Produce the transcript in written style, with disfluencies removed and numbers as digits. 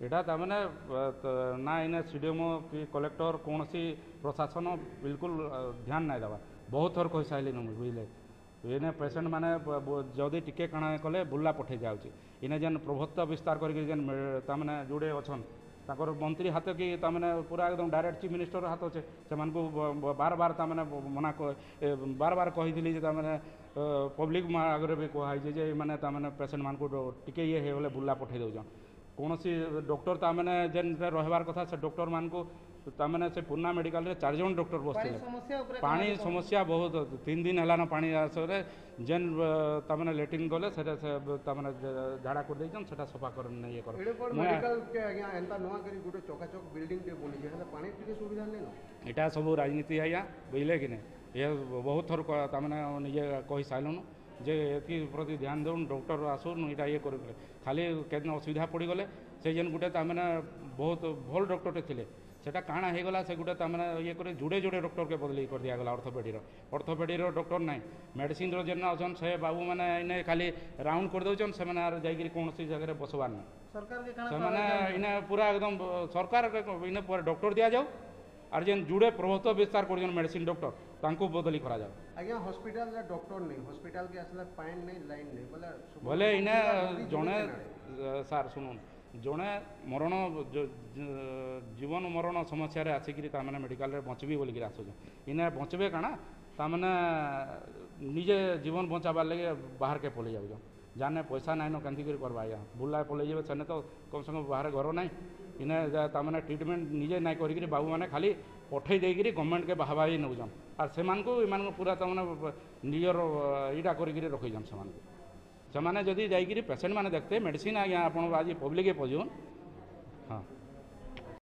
ଏଇଟା ତାମାନେ ନା ଏଇନେ ସିଡିଏମ୍ଓ କି କଲେକ୍ଟର, କୌଣସି ପ୍ରଶାସନ ବିଲକୁଲ ଧ୍ୟାନ ନାଇଁ ଦେବା। ବହୁତ ଥର କହିସାରିଲିନ ମୁଇଁ, ବୁଝିଲେ? ଏଇନେ ପେସେଣ୍ଟ ମାନେ ଯଦି ଟିକେ କାଣା କଲେ ବୁର୍ଲା ପଠେଇ ଦିଆଯାଉଛି। ଇନେ ଯେନ୍ ପ୍ରଭୁତ୍ୱ ବିସ୍ତାର କରିକି ଯେନ୍ ତାମାନେ ଯୋଡ଼େ ଅଛନ୍, ତାଙ୍କର ମନ୍ତ୍ରୀ ହାତ କି ତାମାନେ ପୁରା ଏକଦମ ଡାଇରେକ୍ଟ ଚିଫ୍ ମିନିଷ୍ଟର ହାତ ଅଛେ। ସେମାନଙ୍କୁ ବାର ବାର ତାମାନେ ମନା, ବାର ବାର କହିଥିଲି ଯେ ତାମାନେ ପବ୍ଲିକ ଆଗରେ ବି କୁହାହେଇଛି ଯେ ଏମାନେ ତାମାନେ ପେସେଣ୍ଟମାନଙ୍କୁ ଟିକେ ଇଏ ହେଇଗଲେ ବୁର୍ଲା ପଠେଇ ଦେଉଛନ୍। କୌଣସି ଡକ୍ଟର ତାମାନେ ଯେନ୍ ରହିବାର କଥା, ସେ ଡକ୍ଟରମାନଙ୍କୁ ତାମାନେ ସେ ପୁରୁଣା ମେଡ଼ିକାଲରେ 4 ଜଣ ଡକ୍ଟର ବସିଥିଲେ। ପାଣି ସମସ୍ୟା ବହୁତ, 3 ଦିନ ହେଲାନ ପାଣି ଆସରେ। ଯେନ୍ ତାମାନେ ଲେଟ୍ରିନ୍ ଗଲେ ସେଟା ସେ ତାମାନେ ଝାଡ଼ା କରିଦେଇଛନ୍, ସେଟା ସଫା କର ଇଏ କର। ମେଡ଼ିକାଲକେ ଆଜ୍ଞା ଏନ୍ତା ନୂଆ କରି ଗୋଟେ ଚକାଚକ ବିଲ୍ଡିଂଟେ ବନିଛେ, ହେଲେ ପାଣି ଟିକେ ସୁବିଧା ନାଇଁନ। ଏଇଟା ସବୁ ରାଜନୀତି ଆଜ୍ଞା, ବୁଝିଲେ କି ନାଇଁ? ଏ ବହୁତ ଥର ତାମାନେ ନିଜେ କହି ସାରିଲୁଣୁ ଯେ ଏଥି ପ୍ରତି ଧ୍ୟାନ ଦେଉନ୍, ଡକ୍ଟର ଆସୁନ୍, ଏଇଟା ଇଏ କରି। ଖାଲି କେତେ ଅସୁବିଧା ପଡ଼ିଗଲେ ସେ ଯେନ୍ ଗୋଟେ ତାମାନେ ବହୁତ ଭଲ ଡକ୍ଟରଟେ ଥିଲେ, ସେଟା କାଣା ହେଇଗଲା, ସେ ଗୋଟେ ତାମାନେ ଇଏ କରି ଯୋଡ଼େ ଯୋଡ଼େ ଡକ୍ଟରକେ ବଦଲେଇ କରି ଦିଆଗଲା। ଅର୍ଥୋପେଡ଼ିର ଡକ୍ଟର ନାହିଁ। ମେଡ଼ିସିନର ଯେନ୍ ଅଛନ୍, ସେ ବାବୁମାନେ ଏଇନେ ଖାଲି ରାଉଣ୍ଡ କରିଦେଉଛନ୍। ସେମାନେ ଆର୍ ଯାଇକିରି କୌଣସି ଜାଗାରେ ବସବାର ନାହିଁ। ସେମାନେ ଇନେ ପୁରା ଏକଦମ ସରକାର ଇନେ ଡକ୍ଟର ଦିଆଯାଉ, ଆର୍ ଯେନ୍ ଯୁଡ଼େ ପ୍ରଭୁତ୍ୱ ବିସ୍ତାର କରୁଛନ୍ ମେଡ଼ିସିନ ଡକ୍ଟର, ତାଙ୍କୁ ବଦଳି କରାଯାଉ। ଆଜ୍ଞା, ହସ୍ପିଟାଲରେ ଡକ୍ଟର ନେଇ, ହସ୍ପିଟାଲକେ ଆସିଲେ ପାଣି ନେଇ, ଲାଇନ୍ ନେଇ ବୋଲେ। ବୋଲେ ଇନେ ଜଣେ, ସାର୍ ଶୁଣୁନ୍, ଜଣେ ମରଣ ଜୀବନ ମରଣ ସମସ୍ୟାରେ ଆସିକିରି ତାମାନେ ମେଡ଼ିକାଲରେ ବଞ୍ଚିବି ବୋଲିକିରି ଆସୁଛନ୍। ଇନେ ବଞ୍ଚିବେ କାଣା, ତାମାନେ ନିଜେ ଜୀବନ ବଞ୍ଚାବାର୍ ଲାଗି ବାହାରକେ ପଲେଇ ଯାଉଛନ୍। ଜାନେ ପଇସା ନାଇଁନ, କେନ୍ତି କରି କର୍ବା ଆଜ୍ଞା? ବୁର୍ଲା ପଲେଇ ଯିବେ, ସେନେ ତ କମ୍ ସେ କମ୍ ବାହାରେ ଘର ନାହିଁ। ଇନେ ତାମାନେ ଟ୍ରିଟମେଣ୍ଟ ନିଜେ ନାଇଁ କରିକିରି ବାବୁମାନେ ଖାଲି ପଠେଇ ଦେଇକିରି ଗଭର୍ଣ୍ଣମେଣ୍ଟକେ ବାହାବା ହେଇ ନେଉଛନ୍। ଆର୍ ସେମାନଙ୍କୁ ଏମାନଙ୍କୁ ପୁରା ତାମାନେ ନିଜର ଇଟା କରିକିରି ରଖିଛନ୍ ସେମାନଙ୍କୁ। ସେମାନେ ଯଦି ଯାଇକିରି ପେସେଣ୍ଟ ମାନେ ଦେଖତେ ମେଡ଼ିସିନ, ଆଜ୍ଞା ଆପଣ ଆଜି ପବ୍ଲିକେ ପଜୁନ୍। ହଁ।